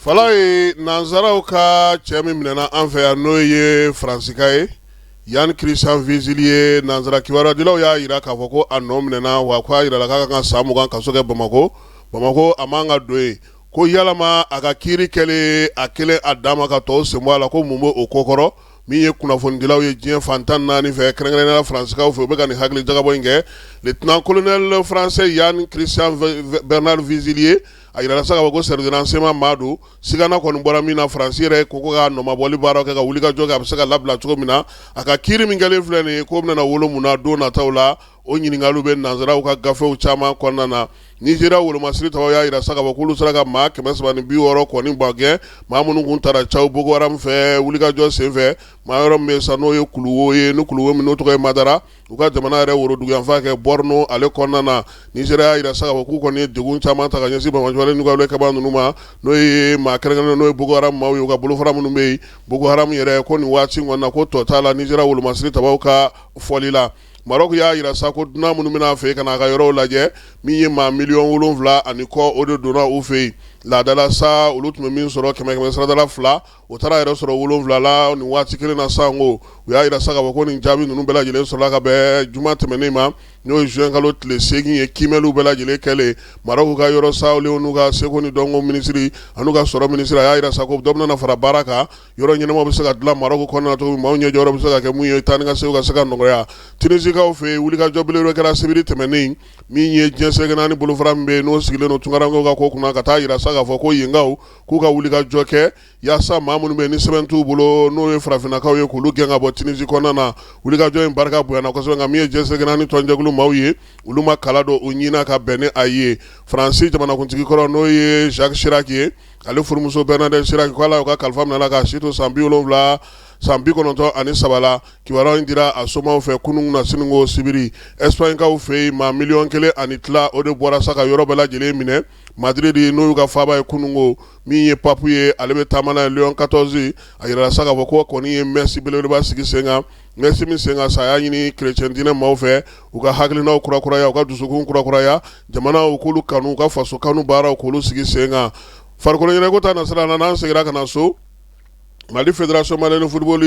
Falaye, nansaraw ka cɛ min minɛna an fɛ yan, n'o ye Faransika ye, Yann Christian Vezilier, nansara kibaruyadilaw y'a jira k'a fɔ ko a nɔ minɛna, wa ko a jirala k'a ka kan ka san 20 kaso kɛ Bamakɔ. Bamakɔ, a man ka don yen. Ko yalama a ka kiiri kɛlen a kelen a dan ma ka tɔw sen bɔ a la, ko mun bɛ o ko kɔrɔ? Min ye kunnafonidilaw ye diɲɛ fan 14 fɛ, kɛrɛnkɛrɛnnenya la Faransikaw fɛ, u bɛ ka nin hakili jagabɔ in kɛ. Lieutenant colonel français Yann Christian Bernard Vezilier, a jirala sa k'a fɔ ko service de renseignement maa don. Sigana kɔni bɔra min na, Faransi yɛrɛ ko k'a nɔmabɔli baara kɛ ka wulikajɔ kɛ, a bɛ se ka labila cogo min na. A ka kiiri min kɛlen filɛ nin ye, k'o bɛna wolo mun na don nataw la, o ɲininkaliw bɛ nansaraw ka gafew caman kɔnɔna na. Nizeriya wolomasiri tabaw y'a jira sa k'a fɔ k'olu sera ka maa 360 kɔni ba gɛn, maa minnu tun taara caw Boko Haram fɛ wulikajɔ senfɛ, maa yɔrɔ min bɛ sa, n'o ye kuluwo ye, ni kuluwo min n'o tɔgɔ ye Madara, u ka jamana yɛrɛ woroduguyanfan kɛ Borno ale kɔnɔna na. Nizeriya y'a jira sa k'a fɔ k'u kɔni ye degun caman ta ka ɲɛsin banbaanciwale n'u ka ninnu ma, n'o ye maa kɛrɛnkɛrɛnnen, n'o ye Boko Haram maaw ye, u ka bolofara minnu bɛ yen. Boko Haram yɛrɛ ko nin waati kɔnɔna na, ko tɔ t'a la Nizeriya wolomasiri tabaw ka fɔli la. Maroc y'a jira sa ko dunan minnu bɛna a fɛ ka na a ka yɔrɔw lajɛ, min ye maa miliyɔn 7 ani kɔ, o de donna u fɛ yen. Laadala sa, olu tun bɛ min sɔrɔ kɛmɛ kɛmɛ sarada fila, o taara yɛrɛ sɔrɔ 7 la nin waati kelen na sanko. U y'a jira sa k'a fɔ ko nin jaabi ninnu bɛɛ lajɛlen sɔrɔla ka bɛn juma tɛmɛnen ma, n'o ye juin kalo tile 8 ye. Kiimɛliw bɛɛ lajɛlen kɛlen, Maroc ka yɔrɔ sawulenw n'u ka seko ni dɔnko minisiri an'u ka sɔrɔ minisiri, a y'a jira sa ko dɔ bɛna fara baara kan, yɔrɔ ɲɛnama bɛ se ka dilan Maroc kɔnɔna cogo min, maaw ɲɛjɔyɔrɔ bɛ se ka kɛ mun ye, taa ni ka segin ka se ka nɔgɔya. Tunisikaw fɛ yen, wulikajɔ belebele kɛra sibiri tɛmɛnen. Min ye diɲɛ seleke naani bolofara min bɛ yen, n'o sigilen don tunkarankew ka ko kunna, ka taa jira sa k'a fɔ ko yenkaw k'u ka wulikajɔ kɛ yaasa maa minnu bɛ yen ni sɛbɛn t'u bolo, n'o ye farafinnakaw ye, k'olu gɛn ka bɔ Tunisi kɔnɔna na. Wulikajɔ in barika bonyana kosɛbɛ, nka min ye diɲɛ seleke naani tɔnjɛkulu maaw ye, olu ma kala don u ɲin na ka bɛn ni a ye. Faransi jamanakuntigi kɔrɔ, n'o ye Jacques Chirac ye, ale furumuso Bernadette Chirac, ko Ala y'o ka kalifa minɛ a la k'a si to san 70, san 93 la. Kibaruya in dira a somaw fɛ kunun na sini ko sibiri. Espagnekaw fɛ yen, maa miliyɔn 1 ani tila, o de bɔra sa ka yɔrɔ bɛɛ lajɛlen minɛ Madrid, n'o y'u ka faaba ye kunun ko. Min ye pape ye, ale bɛ taama n'a ye, Léon 14, a yirala sa k'a fɔ ko kɔni ye messe belebeleba sigi sen kan. Messe min sen kan sa, a y'a ɲini chrétien diinɛ maaw fɛ, u ka hakilinaw kurakuraya, u ka dusukun kurakuraya, jamanaw k'olu kanu, u ka faso kanu baaraw k'olu sigi sen kan. Farikolo ɲɛnajɛ ta nasira la, n'an seginna ka na so, Mali Fédération malienne de football.